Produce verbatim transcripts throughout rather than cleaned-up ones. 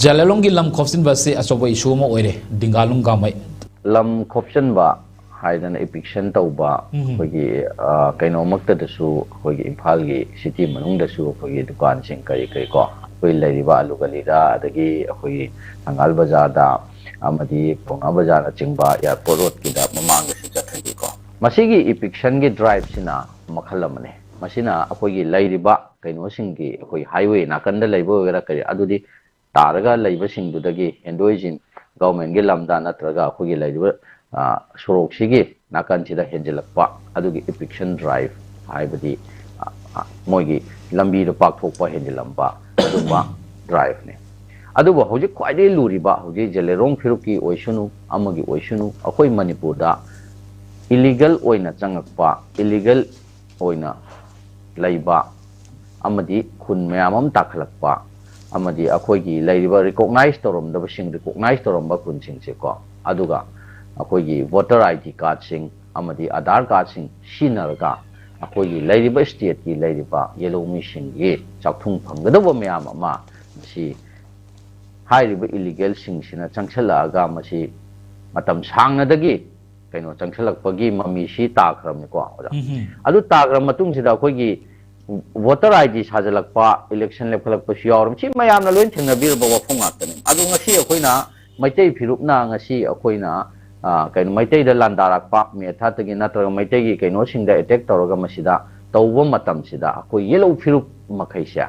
ꯖꯦꯂꯦꯂꯣꯡꯒꯤ ꯂꯝ ꯈꯣꯞꯆꯤꯟꯕ ꯑꯁꯤ ꯑꯆꯧꯕ issue ꯑꯃ ꯑꯣꯏꯔꯦ ꯗꯤꯡꯒꯥꯂꯨꯡ ꯒꯥꯃꯩ꯫ ꯂꯝ ꯈꯣꯞꯆꯟꯕ ꯍꯥꯏꯗꯅ eviction ꯇꯧꯕ, ꯎꯝ꯫ ꯑꯩꯈꯣꯏꯒꯤ ꯑ, ꯀꯩꯅꯣꯃꯛꯇꯗꯁꯨ ꯑꯩꯈꯣꯏꯒꯤ ꯏꯝꯐꯥꯜꯒꯤ city ꯃꯅꯨꯡꯗꯁꯨ ꯑꯩꯈꯣꯏꯒꯤ ꯗꯨꯀꯥꯟꯁꯤꯡ ꯀꯔꯤ ꯀꯔꯤ ꯀꯣ, ꯑꯩꯈꯣꯏ ꯂꯩꯔꯤꯕ ꯑꯂꯨ ꯒꯂꯤꯗ, ꯑꯗꯒꯤ ꯑꯩꯈꯣꯏꯒꯤ ꯊꯪꯒꯥꯜ ꯕꯖꯥꯔꯗ, ꯑꯃꯗꯤ ꯄꯥꯎꯅꯥ ꯕꯖꯥꯔꯅꯆꯤꯡꯕ, airport roadꯀꯤꯗ ꯃꯃꯥꯡꯗꯁꯨ ꯆꯠꯊꯈꯤꯀꯣ꯫ ꯃꯁꯤꯒꯤ evictionꯒꯤ driveꯁꯤꯅ ꯃꯈꯜ ꯑꯃꯅꯤ꯫ ꯃꯁꯤꯅ ꯑꯩꯈꯣꯏꯒꯤ ꯂꯩꯔꯤꯕ ꯀꯩꯅꯣꯁꯤꯡꯒꯤ, ꯑꯩꯈꯣꯏ highway ꯅꯥꯀꯟꯗ ꯂꯩꯕ ꯑꯣꯏꯒꯦꯔꯥ ꯀꯔꯤ, ꯑꯗꯨꯗꯤ ꯇꯥꯔꯒ ꯂꯩꯕꯁꯤꯡꯗꯨꯗꯒꯤ ꯍꯦꯟꯗꯣꯛ ꯍꯦꯟꯖꯤꯟ governmentꯀꯤ ꯂꯝꯗ ꯅꯠꯇ꯭ꯔꯒ ꯑꯩꯈꯣꯏꯒꯤ ꯂꯩꯔꯤꯕ, ꯑ, ꯁꯣꯔꯣꯛꯁꯤꯒꯤ ꯅꯥꯀꯟꯁꯤꯗ ꯍꯦꯟꯖꯤꯜꯂꯛꯄ, ꯑꯗꯨꯒꯤ eviction drive ꯍꯥꯏꯕꯗꯤ, ꯑ, ꯑ, ꯃꯣꯏꯒꯤ ꯂꯝꯕꯤꯗ ꯄꯥꯛꯊꯣꯛꯄ ꯍꯦꯟꯖꯤꯜꯂꯝꯕ ꯑꯗꯨꯝꯕ driveꯅꯤ꯫ ꯑꯗꯨꯕꯨ ꯍꯧꯖꯤꯛ ꯈ꯭ꯋꯥꯏꯗꯒꯤ ꯂꯨꯔꯤꯕ, ꯍꯧꯖꯤꯛ ꯖꯦꯂꯦꯔꯣꯡ ꯐꯤꯔꯨꯞꯀꯤ ꯑꯣꯏꯁꯅꯨ, ꯑꯃꯒꯤ ꯑꯣꯏꯁꯅꯨ, ꯑꯩꯈꯣꯏ ꯃꯅꯤꯄꯨꯔꯗ illegal ꯑꯣꯏꯅ ꯆꯪꯉꯛꯄ, illegal ꯑꯣꯏꯅ ꯂꯩꯕ ꯑꯃꯗꯤ ꯈꯨꯟ ꯃꯌꯥꯝ ꯑꯃ ꯇꯥꯈꯠꯂꯛꯄ, ꯑꯃꯗꯤ ꯑꯩꯈꯣꯏꯒꯤ ꯂꯩꯔꯤꯕ recognize ꯇꯧꯔꯝꯗꯕꯁꯤꯡ, recognize ꯇꯧꯔꯝꯕ ꯈꯨꯟꯁꯤꯡꯁꯦꯀꯣ, ꯑꯗꯨꯒ ꯑꯩꯈꯣꯏꯒꯤ voter ID cardꯁꯤꯡ ꯑꯃꯗꯤ ꯑꯙꯥꯔ ꯀꯥꯔꯗꯁꯤꯡ ꯁꯤꯖꯤꯟꯅꯔꯒ ꯑꯩꯈꯣꯏꯒꯤ ꯂꯩꯔꯤꯕ stateꯀꯤ ꯂꯩꯔꯤꯕ ꯌꯦꯜꯍꯧꯃꯤꯁꯤꯡꯒꯤ ꯆꯥꯛꯊꯨꯡ ꯐꯪꯒꯗꯧꯕ ꯃꯌꯥꯝ ꯑꯃ ꯃꯁꯤ ꯍꯥꯏꯔꯤꯕ illegalꯁꯤꯡꯁꯤꯅ ꯆꯪꯁꯤꯜꯂꯛꯑꯒ ꯃꯁꯤ ꯃꯇꯝ ꯁꯥꯡꯅꯗꯒꯤ ꯀꯩꯅꯣ ꯆꯪꯁꯤꯜꯂꯛꯄꯒꯤ ꯃꯃꯤꯁꯤ ꯇꯥꯈ꯭ꯔꯕꯅꯤꯀꯣ ꯑꯣꯖꯥ꯫ ꯎꯝ꯫ ꯑꯗꯨ ꯇꯥꯈ꯭ꯔ ꯃꯇꯨꯡꯁꯤꯗ ꯑꯩꯈꯣꯏꯒꯤ voter ID ꯁꯥꯖꯤꯜꯂꯛꯄ, election ꯂꯦꯞꯈꯠꯂꯛꯄꯁꯨ ꯌꯥꯎꯔꯝꯃꯤ꯫ ꯁꯤ ꯃꯌꯥꯝꯅ ꯂꯣꯏ ꯊꯦꯡꯅꯕꯤꯔꯕ ꯋꯥꯐꯝ ꯉꯥꯛꯇꯅꯤ꯫ ꯑꯗꯨ ꯉꯁꯤ ꯑꯩꯈꯣꯏꯅ ꯃꯩꯇꯩ ꯐꯤꯔꯨꯞꯅ ꯉꯁꯤ ꯑꯩꯈꯣꯏꯅ, ꯑ, ꯀꯩꯅꯣ ꯃꯩꯇꯩꯗ ꯂꯥꯟꯗꯥꯔꯛꯄ ꯃꯦꯊꯥꯠꯇꯒꯤ ꯅꯠꯇ꯭ꯔꯒ ꯃꯩꯇꯩꯒꯤ ꯀꯩꯅꯣꯁꯤꯡꯗ attack ꯇꯧꯔꯒ ꯃꯁꯤꯗ ꯇꯧꯕ ꯃꯇꯝꯁꯤꯗ ꯑꯩꯈꯣꯏ ꯌꯦꯜꯍꯧ ꯐꯤꯔꯨꯞ ꯃꯈꯩꯁꯦ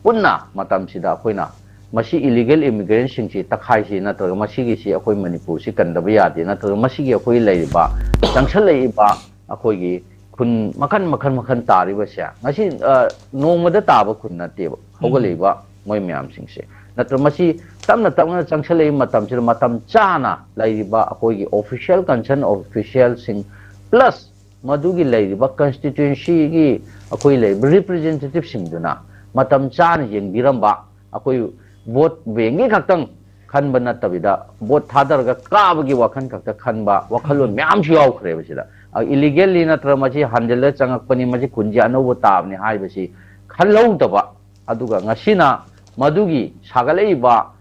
ꯄꯨꯟꯅ ꯃꯇꯝꯁꯤꯗ ꯑꯩꯈꯣꯏꯅ ꯃꯁꯤ illegal immigrantꯁꯤꯡꯁꯤ ꯇꯛꯈꯥꯏꯁꯤ ꯅꯠꯇ꯭ꯔꯒ ꯃꯁꯤꯒꯤꯁꯤ ꯑꯩꯈꯣꯏ ꯃꯅꯤꯄꯨꯔꯁꯤ ꯀꯟꯗꯕ ꯌꯥꯗꯦ ꯅꯠꯇ꯭ꯔꯒ ꯃꯁꯤꯒꯤ ꯑꯩꯈꯣꯏ ꯂꯩꯔꯤꯕ ꯆꯪꯁꯜꯂꯛꯏꯕ ꯑꯩꯈꯣꯏꯒꯤ ꯈꯨꯟ ꯃꯈꯜ ꯃꯈꯜ ꯃꯈꯜ ꯇꯥꯔꯤꯕꯁꯦ ꯉꯁꯤ, ꯑ, ꯅꯣꯡꯃꯗ ꯇꯥꯕ ꯈꯨꯟ ꯅꯠꯇꯦꯕ ꯍꯧꯒꯠꯂꯛꯏꯕ ꯃꯣꯏ ꯃꯌꯥꯝꯁꯤꯡꯁꯦ꯫ ꯅꯠꯇ꯭ꯔ ꯃꯁꯤ ꯇꯞꯅ ꯇꯞꯅ ꯆꯪꯁꯜꯂꯛꯏ ꯃꯇꯝꯁꯤꯗ ꯃꯇꯝ ꯆꯥꯅ ꯂꯩꯔꯤꯕ ꯑꯩꯈꯣꯏꯒꯤ official concern officialꯁꯤꯡ plus ꯃꯗꯨꯒꯤ ꯂꯩꯔꯤꯕ constituencyꯒꯤ ꯑꯩꯈꯣꯏ ꯂꯩꯔꯤꯕ representativeꯁꯤꯡꯗꯨꯅ ꯃꯇꯝ ꯆꯥꯅ ꯌꯦꯡꯕꯤꯔꯝꯕ, ꯑꯩꯈꯣꯏ vote bankꯀꯤ ꯈꯛꯇꯪ ꯈꯟꯕ ꯅꯠꯇꯕꯤꯗ vote ꯊꯥꯗꯔꯒ ꯀꯥꯕꯒꯤ ꯋꯥꯈꯜ ꯈꯛꯇ ꯈꯟꯕ ꯋꯥꯈꯜꯂꯣꯟ ꯃꯌꯥꯝꯁꯨ ꯌꯥꯎꯈ꯭ꯔꯦꯕ ꯁꯤꯗ꯫ ꯑ, illegally ꯅꯠꯇ꯭ꯔꯒ ꯃꯁꯤ ꯍꯟꯖꯤꯜꯂ ꯆꯪꯉꯛꯄꯅꯤ, ꯃꯁꯤ ꯈꯨꯟꯁꯦ ꯑꯅꯧꯕ ꯇꯥꯕꯅꯤ ꯍꯥꯏꯕꯁꯤ ꯈꯜꯍꯧꯗꯕ, ꯑꯗꯨꯒ ꯉꯁꯤꯅ ꯃꯗꯨꯒꯤ ꯁꯥꯒꯠꯂꯛꯏꯕ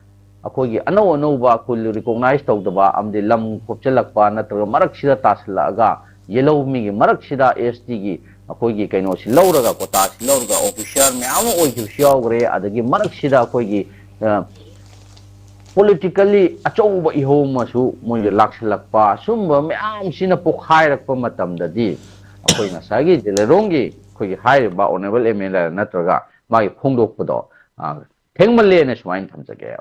ꯑꯩꯈꯣꯏꯒꯤ ꯑꯅꯧ ꯑꯅꯧꯕ ꯑꯩꯈꯣꯏ ꯔꯤꯀꯣꯛꯅꯥꯏꯁ ꯇꯧꯗꯕ ꯑꯃꯗꯤ ꯂꯝ ꯈꯣꯞꯆꯜꯂꯛꯄ ꯅꯠꯇ꯭ꯔꯒ ꯃꯔꯛꯁꯤꯗ ꯇꯥꯁꯤꯜꯂꯛꯑꯒ ꯌꯦꯜꯍꯧ ꯃꯤꯒꯤ ꯃꯔꯛꯁꯤꯗ ꯑꯦꯁ ꯇꯤꯒꯤ ꯑꯩꯈꯣꯏꯒꯤ ꯀꯩꯅꯣꯁꯤ ꯂꯧꯔꯒ, ꯀꯣꯇꯥꯁꯤ ꯂꯧꯔꯒ ꯑꯣꯐꯤꯁꯥꯔ ꯃꯌꯥꯝ ꯑꯃ ꯑꯣꯏꯈꯤꯕꯁꯨ ꯌꯥꯎꯈ꯭ꯔꯦ꯫ ꯑꯗꯒꯤ ꯃꯔꯛꯁꯤꯗ ꯑꯩꯈꯣꯏꯒꯤ ꯄꯣꯂꯤꯇꯤꯀꯦꯜꯂꯤ ꯑꯆꯧꯕ ꯏꯍꯧ ꯑꯃꯁꯨ ꯃꯣꯏꯒꯤ ꯂꯥꯛꯁꯤꯜꯂꯛꯄ, ꯁꯨꯝꯕ ꯃꯌꯥꯝꯁꯤꯅ ꯄꯣꯛꯈꯥꯏꯔꯛꯄ ꯃꯇꯝꯗꯗꯤ ꯑꯩꯈꯣꯏ ꯉꯁꯥꯏꯒꯤ ꯖꯦꯂꯦꯔꯣꯡꯒꯤ ꯑꯩꯈꯣꯏꯒꯤ ꯍꯥꯏꯔꯤꯕ ꯑꯣꯅꯔꯦꯕꯜ ꯑꯦꯝ ꯑꯦꯜ ꯑꯦ ꯅꯠꯇ꯭ꯔꯒ ꯃꯥꯒꯤ ꯐꯣꯡꯗꯣꯛꯄꯗꯣ, ꯑ, ꯊꯦꯡꯃꯜꯂꯦꯅ ꯁꯨꯃꯥꯏꯅ ꯊꯝꯖꯒꯦ꯫